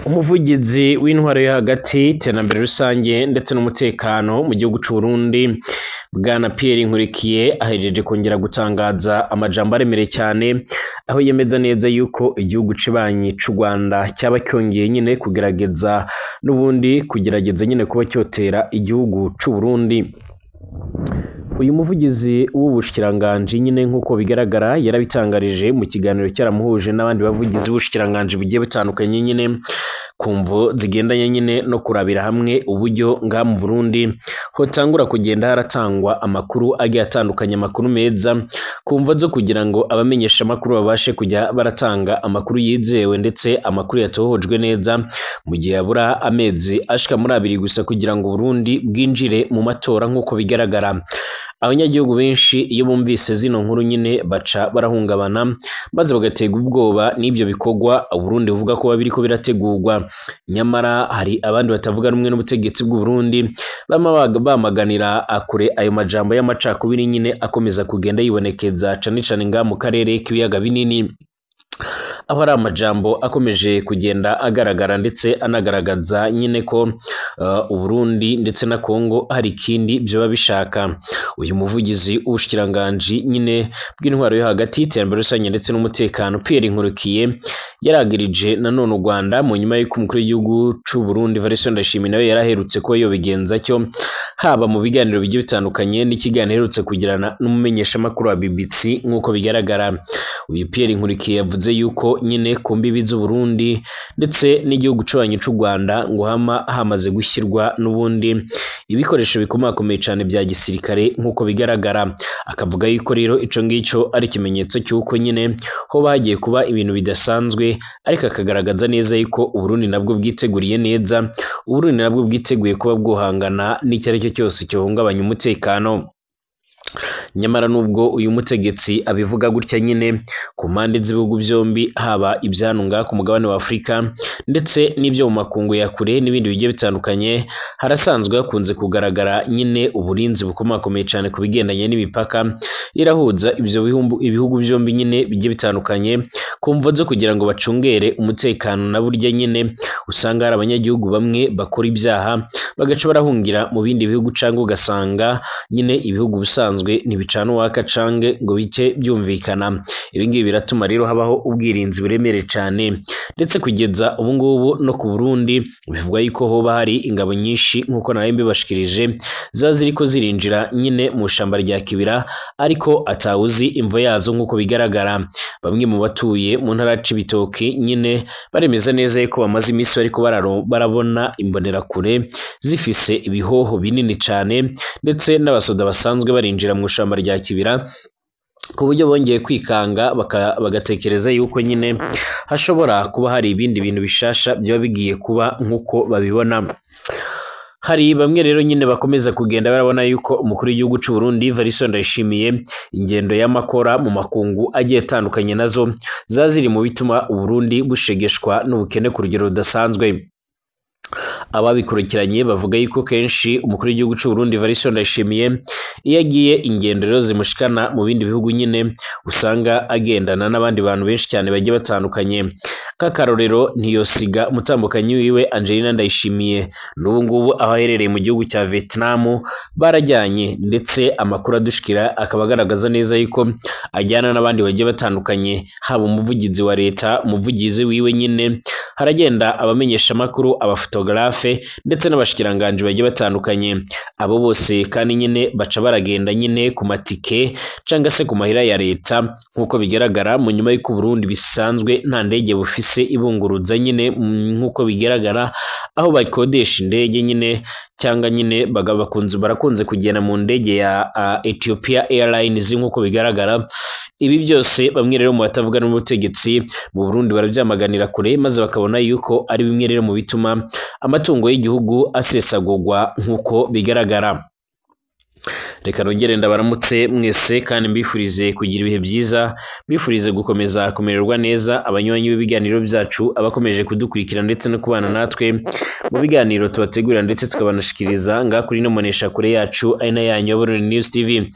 Umuvugizi w'intwaro yo hagati, iterambere rusange ndetse n'umutekano mu gihugu c'u Burundi, Bwana Pierre Nkurikiye, ahejeje kongera gutangaza amajambo aremereye cyane, aho yemeza neza yuko igihugu cibanyi c'u Rwanda cyaba cyongeye nyine kugerageza n'ubundi kugerageza nyine kuba cyotera igihugu c'u Burundi. Uyu muvugizi w'ubushikiranganji nyine, nk'uko bigaragara, yarabitangarije mu kiganiro cyaramuhuje n'abandi bavugizi b'ubushikiranganji bugiye butandukanye nyine, ku mvo zigendanye nyine no kurabira hamwe uburyo ngaha mu Burundi hotangura kugenda haratangwa amakuru agiye atandukanye, amakuru meza, ku mvo zo kugira ngo abamenyesha amakuru babashe kujya baratanga amakuru yizewe ndetse amakuru yatohojwe neza, mu gihe habura amezi ashika muri 2 gusa kugira ngo Burundi bwinjire mu matora. Nk'uko bigaragara, abanyagihugu benshi iyo bumvise zino nkuru nyine baca barahungabana, maze bagaterwa ubwoba n'ibyo bikorwa Burundi buvuga ko biriko birategurwa. Nyamara hari abandi batavuga rumwe n'ubutegetsi bw'u Burundi bama bamaganira kure ayo majambo y'amacakubiri nyine akomeza kugenda yibonekeza cane cane ngaha mu karere k'ibiyaga binini, aho ari amajambo akomeje kugenda agaragara ndetse anagaragaza nyine ko Uburundi ndetse na Kongo hari ikindi vyoba bishaka. Uyu muvugizi w'ubushikiranganji nyine bw'intwaro yo hagati, iterambere rusange ndetse n'umutekano, Pierre Nkurikiye, yaragirije nanone u Rwanda mu nyuma y'uko umukuru w'igihugu c'u Burundi Evariste Ndayishimiye nawe yaraherutse kuba yobigenza cyo, haba mu biganiro bigiye bitandukanye n'ikiganiro aherutse kugirana n'umumenyeshamakuru wa BBC. Nk'uko bigaragara, uyu Pierre Nkurikiye yavuze yuko nyine ku mbibi z'u Burundi ndetse n'igihugu c'abanyi c'u Rwanda ngo hama hamaze gushyirwa n'ubundi ibikoresho bikomakomeye cane bya gisirikare. Nk'uko bigaragara, akavuga yuko rero ico ngico ari ikimenyetso cy'uko nyine hoba hagiye kuba ibintu bidasanzwe, ariko akagaragaza neza yuko Uburundi nabwo bwiteguriye neza, Uburundi nabwo bwiteguye kuba bwohangana n'icyo ari cyo cyose cyohungabanya umutekano. Nyamara nubwo uyu mutegetsi abivuga gutya nyine, ku mpande z'ibihugu byombi, haba ibyanunga ku mugabane wa Afurika ndetse n'ibyo mu makungu ya kure n'ibindi bigiye bitandukanye, harasanzwe hakunze kugaragara nyine uburinzi bukomakomeye cyane ku bigendanye n'imipaka irahuza ibyo ibihugu byombi nyine bigiye bitandukanye, ku mvo zo kugira ngo bacungere umutekano. Na burya nyine usanga hari abanyagihugu bamwe bakora ibyaha bagaca barahungira mu bindi bihugu, cyangwa ugasanga nyine ibihugu busanzwe ntibicana uwaka cange ngo bice byumvikana. Ibi ngibi biratuma rero habaho ubwirinzi buremereye cyane, ndetse kugeza ubu ngubu no ku Burundi bivugwa yuko hoba hari ingabo nyinshi, nk'uko nari mbibashikirije, ziba ziriko zirinjira nyine mu shamba rya Kibira, ariko atawuzi imvo yazo. Nk'uko bigaragara, bamwe mu batuye mu ntara ya Cibitoke nyine baremeza neza yuko bamaze iminsi bariko barabona imbonerakure zifise ibihoho binini cane, ndetse n'abasoda basanzwe barinjira mu shamba rya Kibira, ku buryo bongeye kwikanga bagatekereza yuko nyine hashobora kuba hari ibindi bintu bishasha byaba bigiye kuba. Nk'uko babibona, hari bamwe rero nyine bakomeza kugenda barabona yuko umukuru w'igihugu c'u Burundi Evariste Ndayishimiye ingendo y'amakora mu makungu agiye atandukanye nazo ziba ziri mu bituma Uburundi bushegeshwa n'ubukene ku rugero rudasanzwe. Ababikurikiranye bavuga yuko kenshi umukuru w'igihugu c'u Burundi Evariste Ndayishimiye iyo agiye ingendo rero zimushikana mu bindi bihugu nyine, usanga agendana n'abandi bantu benshi cyane bagiye batandukanye. Nk'akarorero, ntiyosiga umutambukanyi wiwe Angelina Ndayishimiye, n'ubu ngubu aho aherereye mu gihugu cya Vietnam barajyanye, ndetse amakuru adushikira akaba agaragaza neza yuko ajyana n'abandi bagiye batandukanye, haba umuvugizi wa leta, umuvugizi wiwe nyine, haragenda abamenyesha amakuru, abafotogarafe ndetse n'abashikiranganji bagiye batandukanye. Abo bose kandi nyine baca baragenda nyine ku matike cyangwa se ku mahera ya leta. Nk'uko bigaragara, mu nyuma y'uko Burundi bisanzwe nta ndege bufise ibunguruza nyine, nk'uko bigaragara, aho bakodesha indege nyine cyangwa nyine bakunze barakunze kugenda mu ndege ya Ethiopia Airlines. Nk'uko bigaragara, ibi byose bamwe rero mu batavuga n'ubutegetsi mu Burundi barabyamaganira kure, maze bakabona yuko ari bimwe rero mu bituma amatungo y'igihugu asesagurwa. Nk'uko bigaragara, reka nongere ndabaramutse mwese kandi mbifurize kugira ibihe byiza, mbifurize gukomeza kumererwa neza, abanywanyi b'ibiganiro byacu, abakomeje kudukurikira ndetse no kubana natwe mu biganiro tubategurira ndetse tukabanashikiriza ngaha kuri ino mboneshakure yacu, ari na yanyu ya Burundi News TV.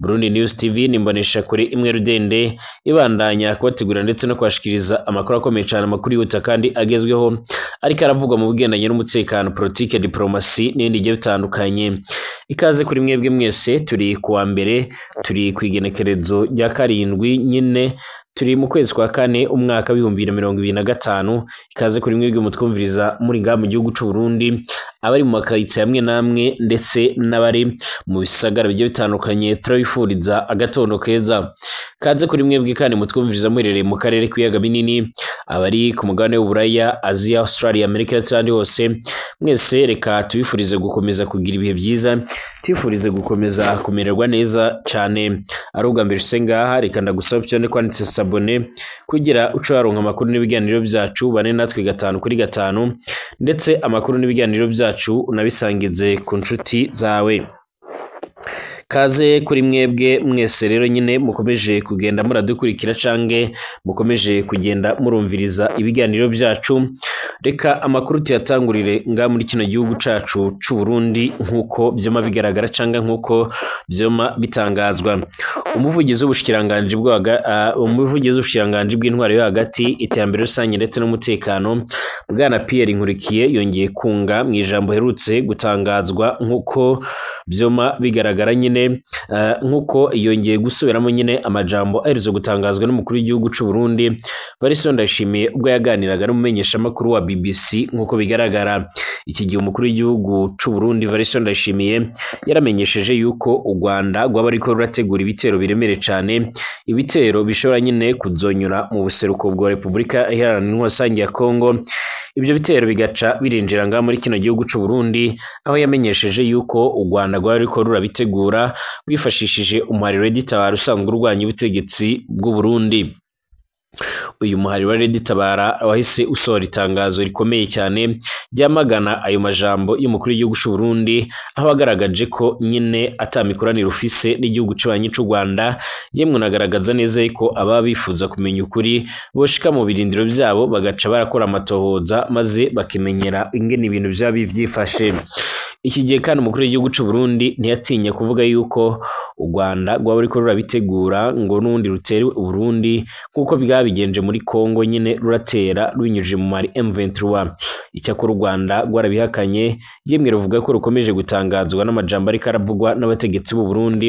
Burundi News TV ni imboneshakure imwe rudende ibandanya kubategurira ndetse no kubashikiriza amakuru akomeye cyane, amakuru yihuta kandi agezweho. ariko aravugwa mu bigendanye n'umutekano, politike, diplomasi n'ibindi bigiye bitandukanye. Ikaze kuri mwebwe mwese, turi kuwa mbere, turi ku igenekerezo rya 7 nyine, turi mu kwezi kwa 4 umwaka w'2025. Ikaze kuri mwebwe mutwumviriza muri ngaha mu gihugu c'u Burundi, abari mu makaritsiye amwe namwe ndetse n'abari mu bisagara bigiye bitandukanye, turabifuriza agatondo keza. Kaze kuri mwebwe kandi mutwumviriza muherereye mu karere k'ibiyaga binini, abari ku mugabane w'Uburaya, Aziya, Australia, Amerika ndetse n'ahandi hose, mwese reka tubifurize gukomeza kugira ibihe byiza, tubifurize gukomeza kumererwa neza cane. Ari ubwa mbere ushitse ngaha, reka ndagusaba cyane kwanditse sabone kugira uce waronka amakuru n'ibiganiro byacu, bane natwe 5 kuri 5, ndetse amakuru n'ibiganiro byacu unabisangize ku nshuti zawe. Kaze kuri mwebwe mwese rero nyine mukomeje kugenda muradukurikira canke mukomeje kugenda murumviriza ibiganiro byacu. Reka amakuru tuyatangurire nga muri kino gihugu cacu c'u Burundi nkuko vyoma bigaragara canke nkuko vyoma bitangazwa. Umuvugizi w'ubushikiranganji bw'intwaro yo hagati, iterambere rusange ndetse n'umutekano, Bwana Pierre Nkurikiye yongeye kunga mu ijambo herutse gutangazwa nkuko vyoma bigaragara nyine, nkuko yongeye gusubiramo nyine amajambo aherutse gutangazwa n'umukuru w'igihugu c'u Burundi Evariste Ndayishimiye ubwo yaganiraga n'umumenyeshamakuru wa BBC. Nkuko bigaragara iki gihe umukuru w'igihugu c'u Burundi Evariste Ndayishimiye yaramenyesheje yuko u Rwanda rwaba ariko rurategura ibitero biremere cane, ibitero bishobora nyine kuzonyura mu buseruko bwa Repubulika Iharanira Intwaro Rusange ya Kongo. Ibyo bitero bigaca birinjira ngaha muri kino gihugu c'u Burundi, aho yamenyesheje yuko u Rwanda rwaba ruriko rurabitegura rwifashishije umuhari Red Tabara usanzwe urwanya ubutegetsi bw'u Burundi. Uyu muhari wa Red Tabara wahise usohora itangazo rikomeye cyane ryamagana ayo majambo y'umukuru w'igihugu c'u Burundi, aho agaragaje ko nyine atamikoranire ufise n'igihugu c'abanyi c'u Rwanda, yemwe unagaragaza neza ko ababa bifuza kumenya ukuri boshika mu birindiro byabo bagaca barakora amatohoza maze bakimenyera ingene ibintu vyaba vyifashe. Iki gihe kandi umukuru w'igihugu c'u Burundi ntiyatinye kuvuga yuko u Rwanda rwaba ruriko rurabitegura ngo n'ubundi rutere u Burundi nkuko bwabigenje muri Kongo nyine ruratera rubinyujije mu mari M23. Icyakora u Rwanda rwarabihakanye, yemwe ruvuga ko rukomeje gutangazwa n'amajambo ariko aravugwa n'abategetsi b'u Burundi,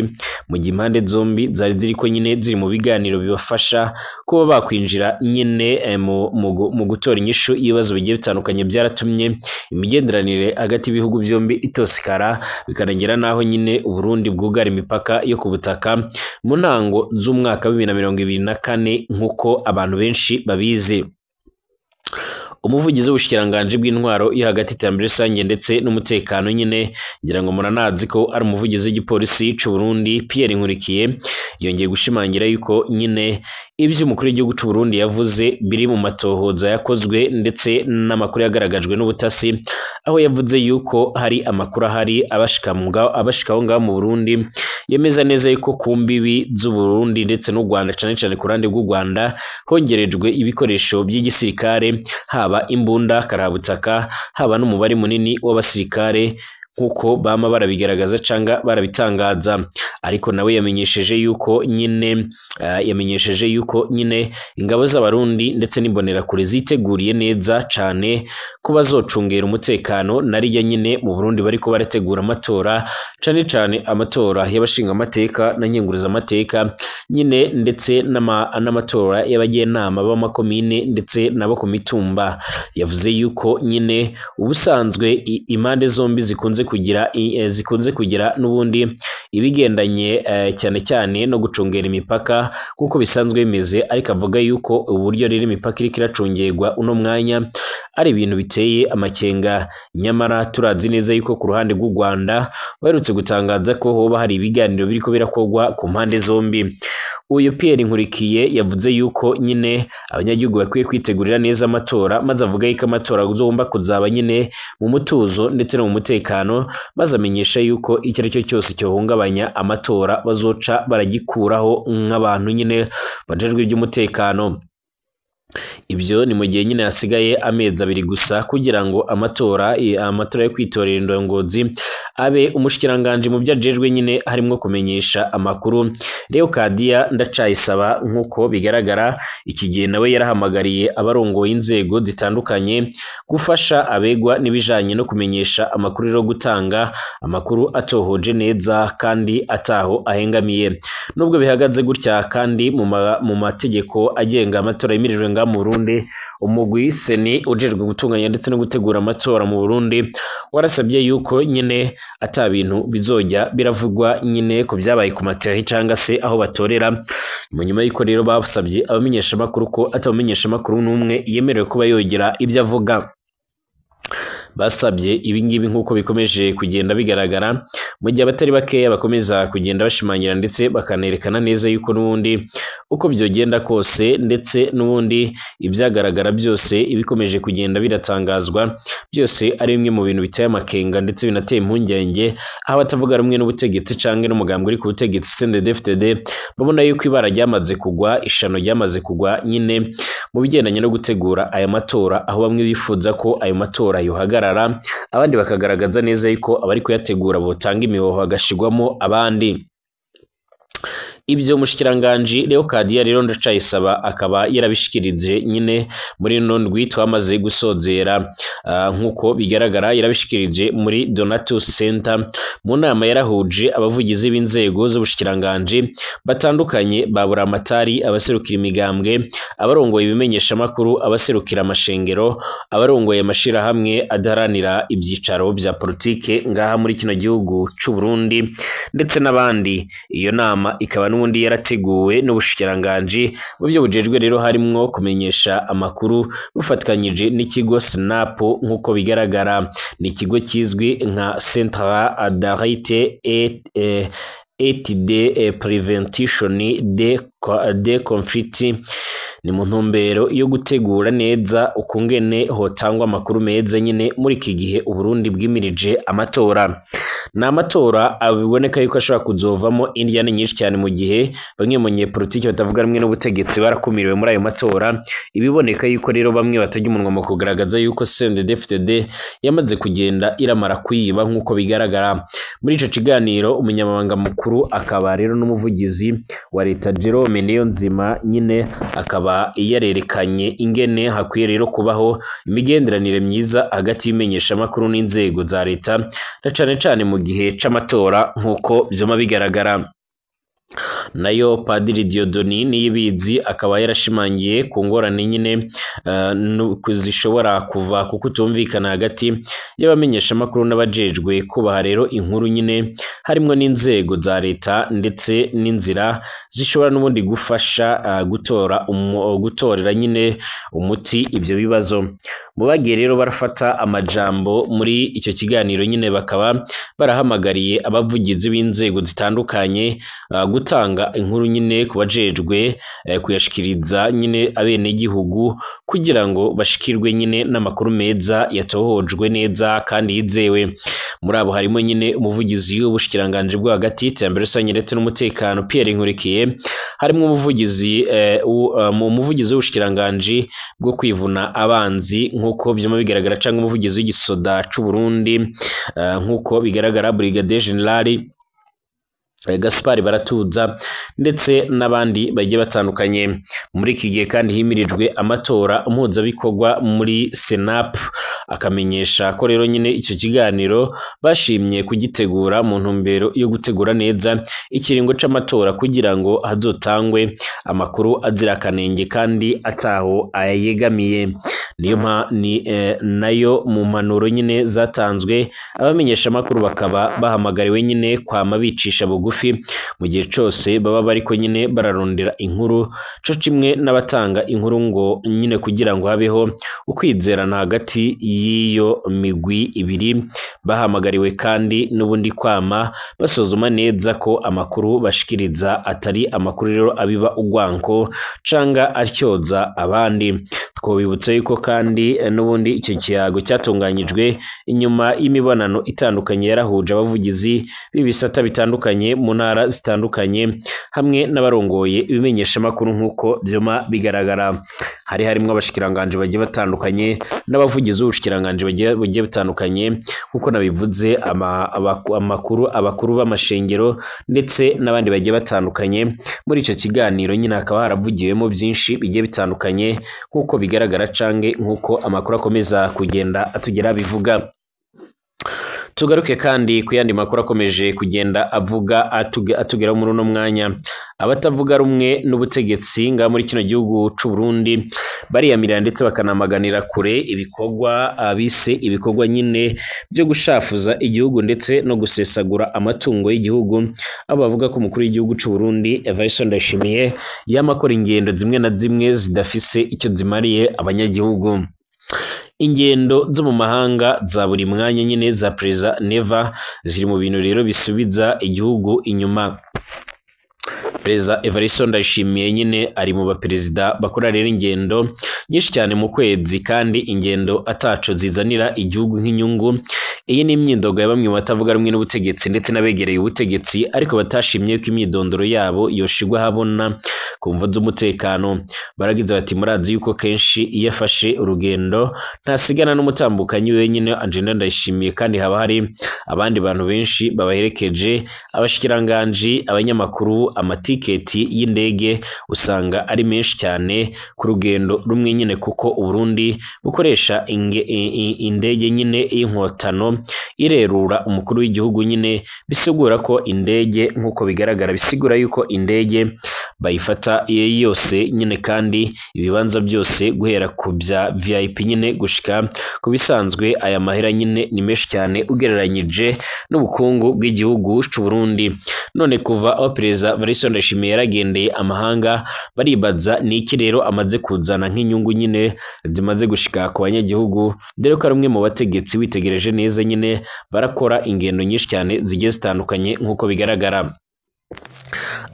mu gihe impande zombi zari ziriko nyine ziri mu biganiro bibafasha kuba bakwinjira nyine mu gutora inyishu y'ibibazo bigiye bitandukanye byaratumye imigenderanire hagati y'ibihugu byombi itosekara, bikarangira naho nyine u Burundi bwugara imipaka yo ku butaka mu ntango z'umwaka wa 2024 nkuko abantu benshi babizi. Umuvugizi w'ubushikiranganji bw'intwaro yo hagati, iterambere rusange ndetse n'umutekano nyine, ngira ngo muranazi ko ari umuvugizi w'igipolisi c'u Burundi Pierre Nkurikiye, yongeye gushimangira yuko nyine ibyo umukuru w'igihugu c'u Burundi yavuze biri mu matohoza yakozwe ndetse n'amakuru yagaragajwe n'ubutasi, aho yavuze yuko hari amakuru ahari abashika aho ngaho mu Burundi yemeza neza yuko ku mbibi z'u Burundi ndetse n'u Rwanda, cane cane ku ruhande rw'u Rwanda, hongerejwe ibikoresho by'igisirikare, haba imbunda karabutaka, haba n'umubare munini w'abasirikare nkuko bama barabigaragaza canga barabitangaza. Ariko nawe yamenyesheje yuko nyine ingabo z'abarundi ndetse n'imbonerakure ziteguriye neza cane ko bazocungera umutekano nariya nyine mu Burundi bariko barategura amatora, cane cane amatora y'abashinga amateka na nkenguruza amateka nyine, ndetse n'amatora y'abagenama b'amakomine ndetse nabo ku mitumba. Yavuze yuko nyine ubusanzwe impande zombi zikunze kugira n'ubundi ibigendanye cyane cyane no gucungera imipaka kuko bisanzwe bimeze, ariko avuga yuko uburyo rero imipaka iriko iracungerwa uno mwanya ari ibintu biteye amakenga. Nyamara turazi neza yuko ku ruhande rw'u Rwanda baherutse gutangaza ko hoba hari ibiganiro biriko birakorwa ku mpande zombi. Uyu Pierre Nkurikiye yavuze yuko nyine abanyagihugu bakwiye kwitegurira neza amatora, maze avuga yuko amatora agomba kuzaba nyine mu mutuzo ndetse no mu mutekano, maze amenyesha yuko icyo ari cyo cyose cyohungabanya amatora bazoca baragikuraho nk'abantu nyine bajejwe iby'umutekano. Ibyo ni mu gihe nyine hasigaye amezi 2 gusa kugira ngo amatora yo kwitorera indongozi abe. Umushikiranganje mu byajejwe nyine harimwo kumenyesha amakuru Leocadia Ndacayisaba, nk'uko bigaragara iki gihe nawe yarahamagariye abarongoye inzego zitandukanye gufasha abegwa n'ibijanye no kumenyesha amakuru, rero gutanga amakuru atohoje neza kandi ataho ahengamiye. Nubwo bihagaze gutya kandi mu mategeko agenga amatora yimirijwe nga mu Burundi, umugwi Seni ujejwe gutunganya ndetse no gutegura amatora mu Burundi warasabye yuko nyine ata bintu bizojya biravugwa nyine ku byabaye ku materi cyangwa se aho batorera. Mu nyuma y'uko rero basabye abamenyesha makuru ko atamenyesha makuru n'umwe yemerewe kuba yogera ibyo avuga. Basabye ibingibi nk'uko bikomeje kugenda bigaragara mu gihe abatari bakeya bakomeza kugenda bashimangira ndetse bakanerekana neza yuko n'ubundi uko byogenda kose ndetse n'ubundi ibyagaragara byose ibikomeje kugenda biratangazwa byose ari bimwe mu bintu biteye amakenga ndetse binateye impungenge, aho abatavuga rumwe n'ubutegetsi canke n'umugambwe uri ku butegetsi CNDD-FDD babona yuko ibara ryamaze kugwa, ishano ryamaze kugwa nyine mu bigendanye no gutegura aya matora, aho bamwe bifuza ko ayo matora yohagarara, abandi bakagaragaza neza yuko abari kuyategura botanga imihoho hagashigwamo abandi. Ibyo mushikiranganje Leocadia rero Ndacayisaba akaba yarabishikirije nyine muri no ndwi twamaze gusozera, nkuko bigaragara yarabishikirije muri Donatus Center mu nama yarahuje abavugizi b'inzego z'ubushikiranganje batandukanye babura amatari, abaserukira imigambwe, abarongoye ibimenyesha makuru, abaserukira amashengero, abarongoye amashira hamwe adaharanira ibyicaro bya politike ngaha muri kino gihugu c'u Burundi ndetse n'abandi. Iyo nama ikaba n'ubundi yarateguwe n'ubushikiranganje mu byo bujejwe rero harimwo kumenyesha amakuru bufatikanyije n'ikigo SNAP, nk'uko bigaragara ni ikigo kizwi nka Centre d'Arrêt et de Prevention de Conflit. Ni mu ntumbero yo gutegura neza ukungene hotangwa amakuru meza nyine muri iki gihe Uburundi bwimirije amatora. Ni amatora abiboneka yuko ashobora kuzovamo indyane nyinshi cyane mu gihe bamwe mu banyepolitiki batavuga rumwe n'ubutegetsi barakumiriwe muri ayo matora. Ibiboneka yuko rero bamwe batajya umunwa mu kugaragaza yuko CNDD-FDD yamaze kugenda iramara kuyiba nk'uko bigaragara muri ico kiganiro. Umunyamabanga mukuru akaba rero n'umuvugizi wa leta Jerome Niyonzima nyine akaba yarerekanye ingene hakwiye rero kubaho imigenderanire myiza hagati y'imenyeshamakuru n'inzego za leta, na cane cane mu gihe c'amatora nk'uko vyoma bigaragara. Nayo Padiri Dieudonné Niyibizi akaba yarashimangiye ku ngorane nyine zishobora kuva kuko kutumvikana hagati y'abamenyeshamakuru n'abajejwe kubaha rero inkuru nyine harimwo n'inzego za leta ndetse n'inzira zishobora n'ubundi gufasha gutorera nyine umuti ibyo bibazo. Mu bagiye rero barafata amajambo muri icyo kiganiro nyine bakaba barahamagariye abavugizi b'inzego zitandukanye gutanga inkuru nyine kubajejwe kuyashikiriza nyine abenegihugu kugira ngo bashikirwe nyine n'amakuru meza yatohojwe neza kandi yizewe. Muri abo harimo nyine umuvugizi w'ubushikiranganje bwo hagati iterambere rusange ndetse n'umutekano Pierre Nkurikiye, harimo umuvugizi w'ubushikiranganje bwo kwivuna abanzi nkuko byuma bigaragara, cyangwa umuvugizi w'igisoda c'u Burundi nkuko bigaragara Brigadier General Gaspard Baratuza ndetse n'abandi bagiye batandukanye. Muri iki gihe kandi himirijwe amatora mpuzabikorwa muri SNAP akamenyesha ko rero nyine icyo kiganiro bashimye kugitegura mu ntumbero yo gutegura neza ikiringo c'amatora kugira ngo hazotangwe amakuru azira akanenge kandi ataho ayegamiye. Niyo nayo mu mpanuro nyine zatanzwe abamenyesha amakuru bakaba bahamagariwe nyine kwama bicisha bugufi mu gihe cose baba bariko nyine bararondera inkuru, co kimwe n'abatanga inkuru ngo nyine kugira ngo habeho ukwizerana hagati y'iyo migwi ibiri. Bahamagariwe kandi n'ubundi kwama basuzuma neza ko amakuru bashikiriza atari amakuru rero abiba ugwanko canga atyoza abandi. Twobibutsa yuko kandi n'ubundi icyo kiyago cyatunganyijwe inyuma y'imibonano itandukanye yarahuje abavugizi b'ibisata bitandukanye mu ntara zitandukanye hamwe n'abarongoye ibimenyeshamakuru nk'uko byoma bigaragara. Hari harimwo abashikiranganje bagiye batandukanye n'abavugizi b'ubushikiranganje bagiye batandukanye nk'uko nabivuze, amakuru abakuru b'amashengero ndetse n'abandi bagiye batandukanye. Muri ico kiganiro nyine hakaba haravugiwemo byinshi bigiye bitandukanye nk'uko bigaragara cange nk'uko amakuru akomeza kugenda atugera bivuga. Tugaruke kandi ku yandi makuru akomeje kugenda avuga atugeraho muri uno mwanya. Abatavuga rumwe n'ubutegetsi nga muri kino gihugu c'u Burundi bariyamirira ndetse bakanamaganira kure ibikorwa bise ibikorwa nyine byo gushafuza igihugu ndetse no gusesagura amatungo y'igihugu, abo bavuga ko umukuru w'igihugu c'u Burundi Evariste Ndayishimiye yamakora ingendo zimwe na zimwe zidafise icyo zimariye abanyagihugu. Ingendo zo mu mahanga za buri mwanya nyine za Perezida Neva ziri mu bintu rero bisubiza igihugu inyuma. Perezida Evariste Ndayishimiye nyine ari mu baperezida bakora rero ingendo nyinshi cyane mu kwezi, kandi ingendo ataco zizanira igihugu nk'inyungu. Iyi ni imyidogo ya bamwe mu batavuga rumwe n'ubutegetsi ndetse n'abegereye ubutegetsi, ariko batashimye ko imyidondoro yabo yoshigwa habona ku mvo z'umutekano. Baragize bati murazi yuko kenshi iyo afashe urugendo ntasigana n'umutambukanyi wenyine Angelina Ndayishimiye, kandi haba hari abandi bantu benshi babaherekeje, abashikiranganji, abanyamakuru, amatiketi y'indege usanga ari menshi cyane ku rugendo rumwe nyine, kuko Uburundi bukoresha indege nyine y'inkotano irerura umukuru w'igihugu nyine, bisigura ko indege nk'uko bigaragara bisigura yuko indege bayifata iyo yose nyine, kandi ibibanza byose guhera ku bya VIP nyine gushika ku bisanzwe. Aya mahera nyine ni menshi cyane ugereranyije n'ubukungu bw'igihugu c'u Burundi. None kuva aho Perezida Evariste Ndayishimiye yaragendeye amahanga, baribaza ni iki rero amaze kuzana nk'inyungu nyine zimaze gushika ku banyagihugu, dore ko ari umwe mu bategetsi witegereje neza nyine barakora ingendo nyinshi cyane zigiye zitandukanye nk'uko bigaragara.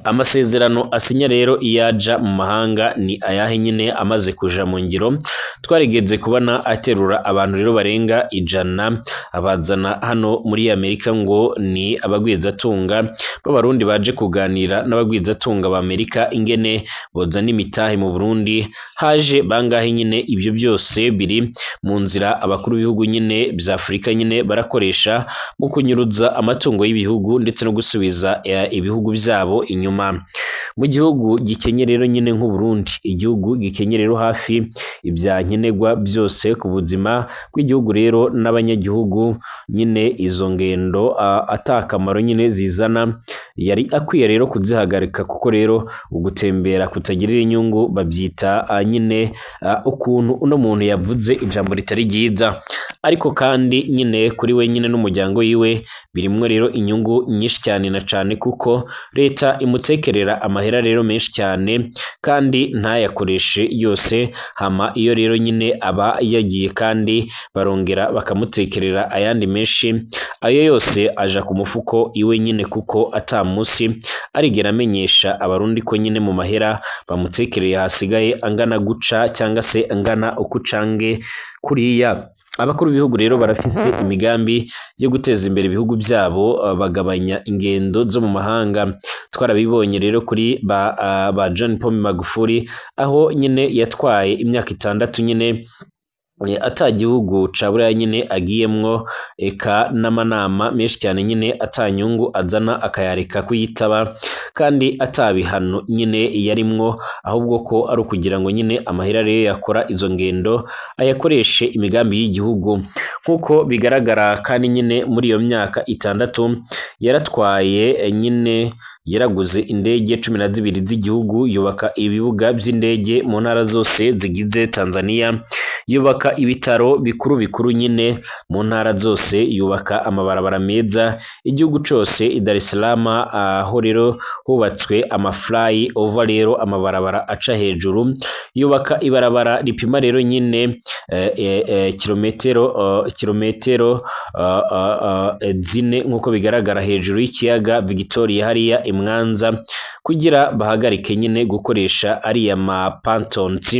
Amasezerano asinya rero iyo aja mu mahanga ni ayahe nyine amaze kuja mu ngiro? Twarigeze kubona aterura abantu rero barenga 100 abazana hano muri Amerika ngo ni abagwizatunga b'Abarundi baje kuganira n'abagwizatunga ba Amerika ingene bozana imitahe mu Burundi. Haje bangahe nyine? Ibyo byose biri mu nzira abakuru b'ibihugu nyine bya Afurika nyine barakoresha mu kunyuruza amatungo y'ibihugu ndetse no gusubiza ibihugu byabo inyuma. Mu gihugu gikenye rero nyine nk'u Burundi, igihugu gikenye rero hafi ibya nkenerwa byose ku buzima bw'igihugu rero n'abanyagihugu nyine, izo ngendo atakamaro nyine zizana yari akwiye rero kuzihagarika, kuko rero ugutembera kutagirira inyungu babyita nyine ukuntu uno muntu yavuze ijambo ritari ryiza. Ariko kandi nyine kuri we nyine n'umuryango wiwe birimwo rero inyungu nyinshi cyane na cyane, kuko leta imutekerera amahera rero menshi cyane kandi ntayakoreshe yose. Hama iyo rero nyine aba yagiye kandi barongera bakamutekerera ayandi menshi, ayo yose aja ku mufuko iwe nyine, kuko atamusi arigera amenyesha Abarundi ko nyine mu mahera bamutekereye hasigaye angana guca cyangwa se angana uko cange kuriya. Abakuru b'ibihugu rero barafise imigambi yo guteza imbere ibihugu byabo bagabanya ingendo zo mu mahanga. Twarabibonye rero kuri ba John Pombe Magufuli, aho nyine yatwaye imyaka 6 nyine ata gihugu ca Buraya nyine agiyemwo, eka n'amanama menshi cyane nyine atanyungu azana akayareka kuyitaba, kandi atabihano nyine yarimwo, ahubwo ko ari ukugira ngo nyine amahera rero yakora izo ngendo ayakoreshe imigambi y'igihugu nk'uko bigaragara. Kandi nyine muri iyo myaka 6 yaratwaye nyine yaraguze indege 12 z'igihugu, yubaka ibibuga by'indege mu ntara zose zigize Tanzania, Yubaka ibitaro bikuru bikuru nyine mu ntara zose, yubaka amabarabara meza igihugu cose i Dar es Salaam, aho rero hubatswe ama fly over rero amabarabara aca hejuru. Yubaka ibarabara ripima rero nyine kilometero 4 nkuko bigaragara hejuru y'ikiyaga Victoria hariya i Mwanza, kugira bahagarike nyine gukoresha ariya ma pantons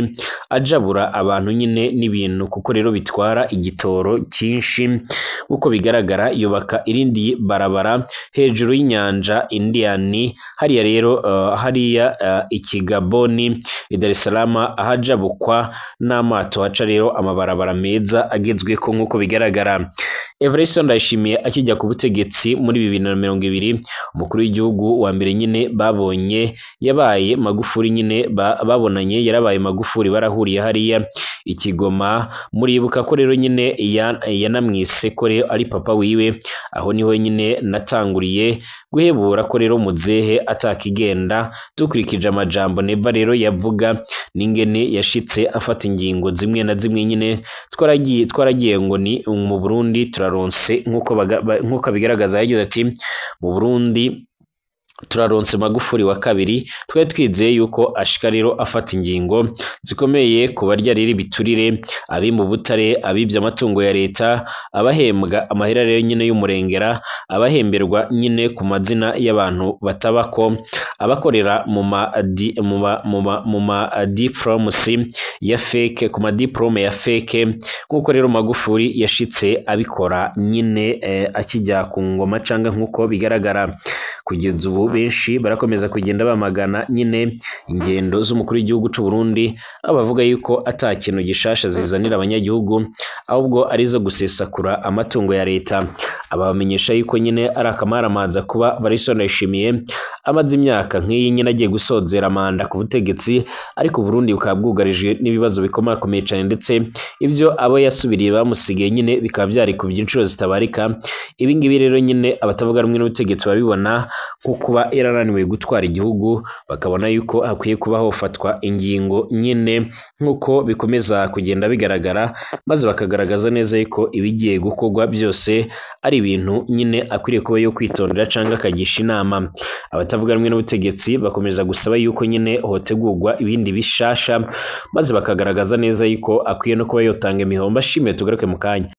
ajabura abantu nyine n'ibintu, kuko rero bitwara igitoro cyinshi uko bigaragara. Yubaka irindi barabara hejuru y'inyanja Indian hariya rero hariya ikigaboni i Dar es Salaam, ahajabukwa n'amato haca rero amabarabara meza agezweko nkuko bigaragara. Evariste Ndayishimiye akijya ku butegetsi muri 2020, umukuru w'igihugu wa mbere nyine babonye yabaye Magufuli nyine babonanye yarabaye Magufuli, barahuriye hariya ikigoma. Muribuka ko rero nyine yanamwise ko rero ari papa wiwe. Aho niho nyine natanguriye guhebura ko rero muzehe atakigenda, dukurikije amajambo Neva rero yavuga n'ingene yashitse afata ingingo zimwe na zimwe nyine. Twaragiye ngo ni mu Burundi turaronse nkuko abigaragaza. Yagize ati mu Burundi turaronse Magufuli wa kabiri, twari twizeye yuko ashika rero afata ingingo zikomeye ku barya rero ibiturire, abimba ubutare, abibye amatungo ya leta, abahembwa amahera rero nyine y'umurengera, abahemberwa nyine ku mazina y'abantu batabako, abakorera mu ma diplomas ya fake, ku ma diplome ya fake, nkuko rero Magufuli yashitse abikora nyine akijya ku ngoma canga nkuko bigaragara. Kugeza ubu benshi barakomeza kugenda bamagana nyine ingendo z'umukuru w'igihugu c'u Burundi, aho bavuga yuko ata kintu gishasha zizanira abanyagihugu, ahubwo arizo gusesakura amatungo ya leta. Abamenyesha yuko nyine ari akamaramaza kuba Evariste Ndayishimiye amaze imyaka nk'iyi nyine agiye gusozera manda ku butegetsi, ariko Burundi bukaba bwugarijwe n'ibibazo bikomakomeye cyane, ndetse ibyo abo yasubiriye bamusigaye nyine bikaba byari ku by'inshuro zitabarika. Ibi ngibi rero nyine abatavuga rumwe n'ubutegetsi babibona nko kuba yarananiwe gutwara igihugu, bakabona yuko hakwiye kuba hofatwa ingingo nyine nkuko bikomeza kugenda bigaragara, maze bakagaragaza neza yuko ibigiye gukorwa byose ari ibintu nyine akwiriye kuba yo kwitondera cyangwa akagisha inama. Abatavuga rumwe n'ubutegetsi bakomeza gusaba yuko nyine hotegurwa ibindi bishasha, maze bakagaragaza neza yuko akwiye no kuba yotanga imihombo. Ashimiye, tugaruke mu kanya.